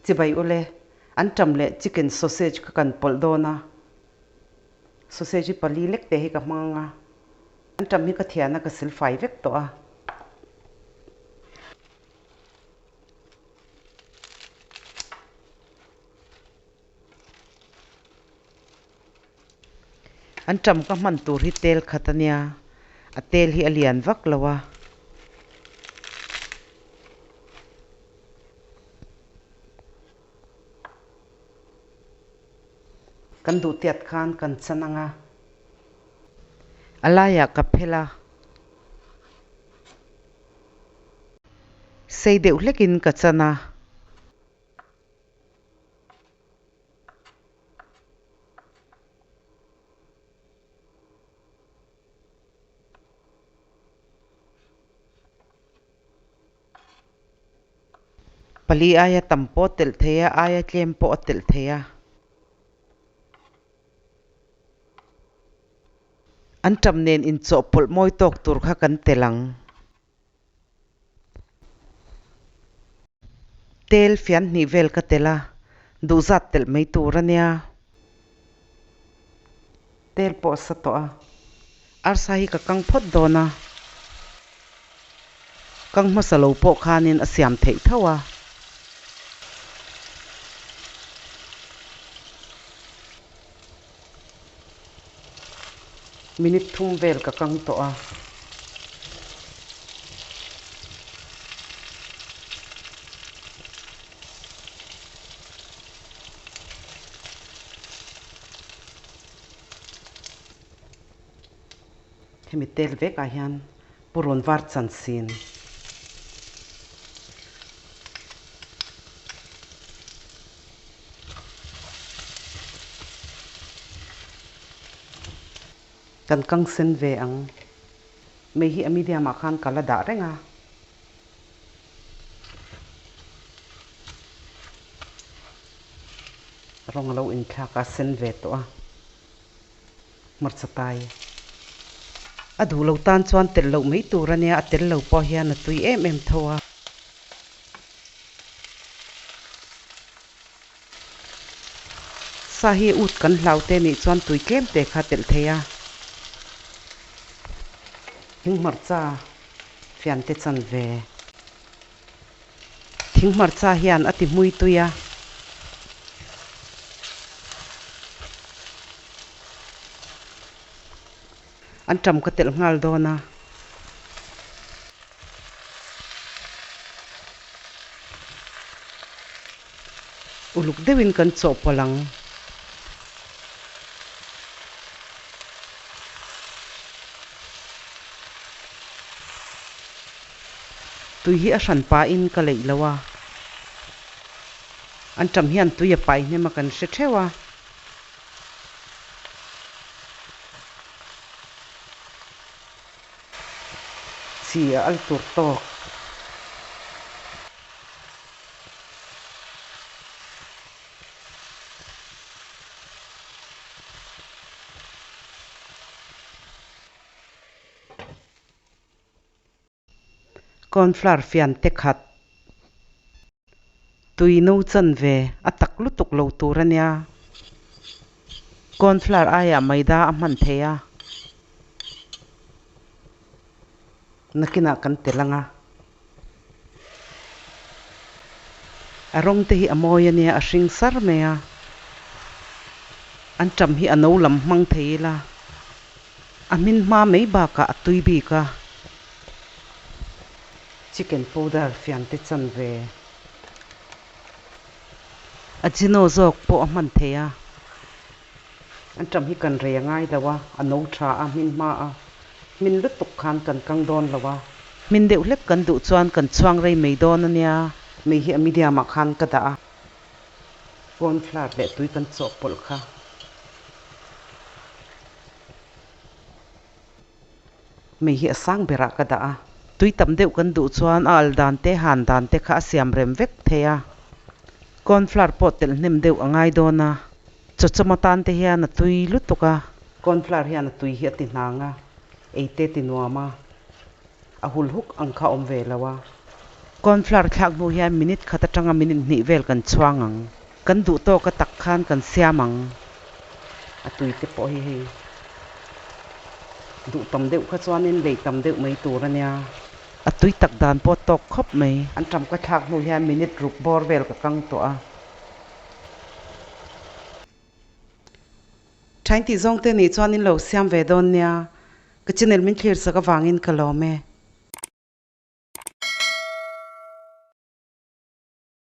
Chibai ule, anṭam leh chicken sausage kha kan pawlh dawn a, sausage hi pali lek te hi ka hmang ang a, anṭam hi ka thian a ka silfai vek tawh a. Anṭam ka hman tur hi tel khat a nia, a tel hi a lian vak lo a. Kan duh tiat khan kan chan ang a, a laiah ka phel a. Sei deuh hlekin ka chan a. Pali aia tam pawh a telh thei a, aia tlem pawh a telh thei a. An ṭam nen inchawhpawlh mawi tawk tur kha kan telh ang. Tel fian hnih vel ka telh a, duhzat telh mai tur a nia. Tel pawh a sa tawh a, arsa hi ka kang phawt dawn a, kang hmasa lo pawh khanin a siam theih tho a. Minute thum vel ka kang tawh a. Hemi tel vekah hian purun var chansin. Kan kang sen ve ang. Mei hi a medium ah khan ka la dah reng a. Rawng a lo inthlak a sen ve tawh a. Hmarcha tai. A duh lo tan chuan telh loh mai tur a nia, a tel lo pawh hian a tui em em tho a. Sa hi ut kan hlau te nih chuan tui tlem te kha telh thei a. Thing hmarcha fian te chan ve. Thing hmarcha hian a ti hmui tui a. An ṭam ka telh nghal dawn a. Uluk deuhin kan chawhpawlh ang. Tui hi a hran pahin ka leih lo a. An ṭam hian tui a pai hnem a kan hre theuh a. Chi a al tur tawk. Cornflour fian te khat tui no chan ve a tak lutuk lo tur a nia. Cornflour aiah maida a hman thei a. Nakinah kan tel ang a. A rawng te hi a mawi a nia, a hring sar mai a. An ṭam hi a no lam hmang thei ila. A hmin hma mai bakah a tui bik a. Chicken powder fian te chan ve. A jino zawk pawh a hman thei a. An ṭam hi kan rei a ngai lo a, a no ṭha a, hmin hma a. Hmin lutuk khan kan kang dawn lo a. Hmin deuh hlek kan duh chuan kan chhuang rei mai dawn a nia. Mei hi a medium ah khan ka dah a. Corn flour leh tui kan chawhpawlh kha. Mei hi a sang berah ka dah a. Tui tam deuh kan duh chuan a al dan te han dan te kha a siam rem vek thei a. Corn flour pawh telh hnem deuh a ngai dawn a. Chawchawm atan te hian a tui lutuk a. Corn flour hian a tui hi a ti hnang a, ei te ti nuam a, a hul huk ang kha a awm ve lo a. Cornflour thlak hnu hian minute khat atanga minute hnih vel kan chhuang ang. Kan duh tawk a tak khan kan siam ang. A tui te pawh hi hei duh tam deuh kha chuanin lei tam deuh mai tur a nia. A tui tak dan pawh tawk khawp mai. Anṭam ka thlak hnu hian minute ruk bawr vel ka kang tawh a. Thain tih zawng te nih chuan in lo siam ve dawn nia. Ka channel min thlir sak avangin ka lawm e.